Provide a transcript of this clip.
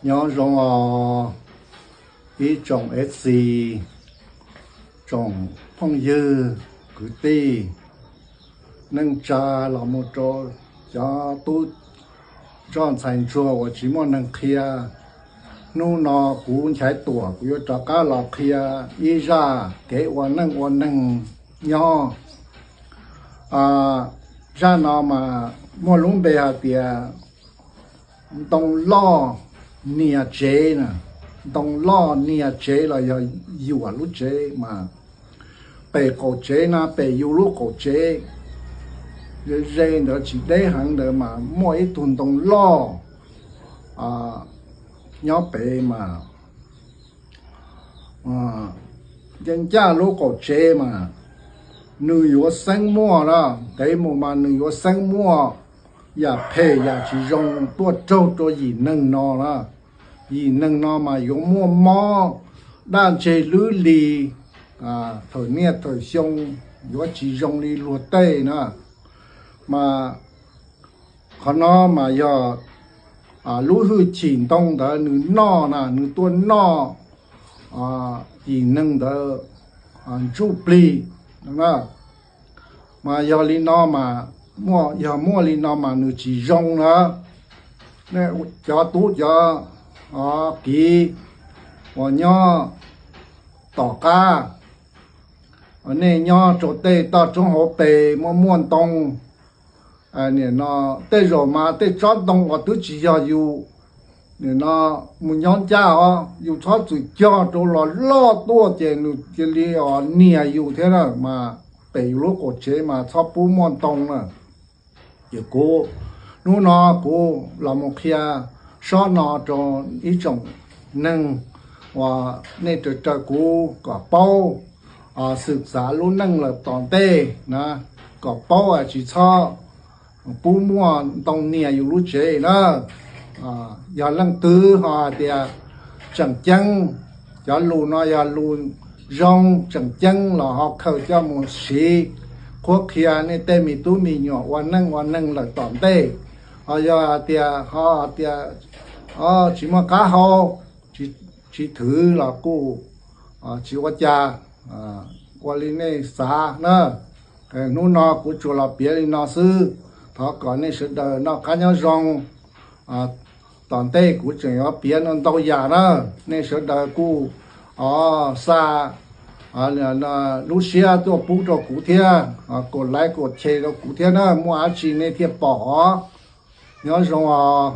Nyob zoo os, ib tsoom F C, tsoom phooj ywg, kwv tij, neej tsa, los mus rau cov tub rog ntxhais ntsuag uas tsis muaj neeg qhia. Hnub no kuv Nchaiv Tuam kuv yuav rov qab los qhia ib zaj kev ua neej ua neeg nyob. Zaj no mas muaj lub npe hais tias ntoo loj nias tsev na. Ntoo loj nias tsev los yog yuam lub tsev mas pem qaum tsev na, pem yus lub qaum tsev, ze ze ntawd tsis deb heev ntawd mas muaj ib tug ntoo loj nyob pem mas ncaj ncaj lub qaum tsev mas nws yuav xeeb muaj na, ntev mus mas nws yuav xeeb muaj yam phem yam tsis zoo tuaj raug rau yim neeg no na. Yim neeg no mas yuav muaj mob daj ntseg lwb lis, thaum niaj thaum xyoo yuav tsis zoo li luag tej na. Mas qhov no mas yog lub hwj chim ntoo ntawd nws noj na, nws tuaj noj yim neeg ntawd ntsuj plig na. Mas yog li no mas, yog muaj li no mas nws tsis zoo na. Cov tub cov kiv uas nyob tom qab, nej nyob rau tej toj roob hauv pes muaj muaj ntoo, nim no tej zaum mas tej tsob ntoo uas twb tsis yog yus, nim no mus nyob ncaj os, yus txhob txwm cog rau los loj tuaj ces nws cia li os nias yus thiab na. Mas pem yus lub qaum tsev mas txhob pub muaj ntoo na. Ces kuv, hnub no kuv los mus qhia sob no rau ib tsoom neeg uas nej raws raws kuv kom paub xwm txav lub neej lawm tom ntej na, kom paub tsis txhob pub muaj ntoo nias yus lub tsev na. Yog leej twg ho hais tias tseem ceeb, cov lus no yog lus zoo tseem ceeb los ho khaws coj mus siv qhuab qhia nej tej me tub me nyuam ua neej ua neeg lawm tom ntej. Ho yog hais tias ho tias tsis muaj qab hau, tsis thwv los kuj tsis ua cas, ua li nej xav na. Hnub no kuv tsuas los piav li no xwb, thov kom nej sawv daws noj qab nyob zoo. Tom ntej kuv tseem yuav piav no ntau yam na, nej sawv daws kuj xa lub siab tuaj pub rau kuv thiab, kom like kom share rau kuv thiab na, muaj dab tsi nej thiaj pom os. Nyob zoo os.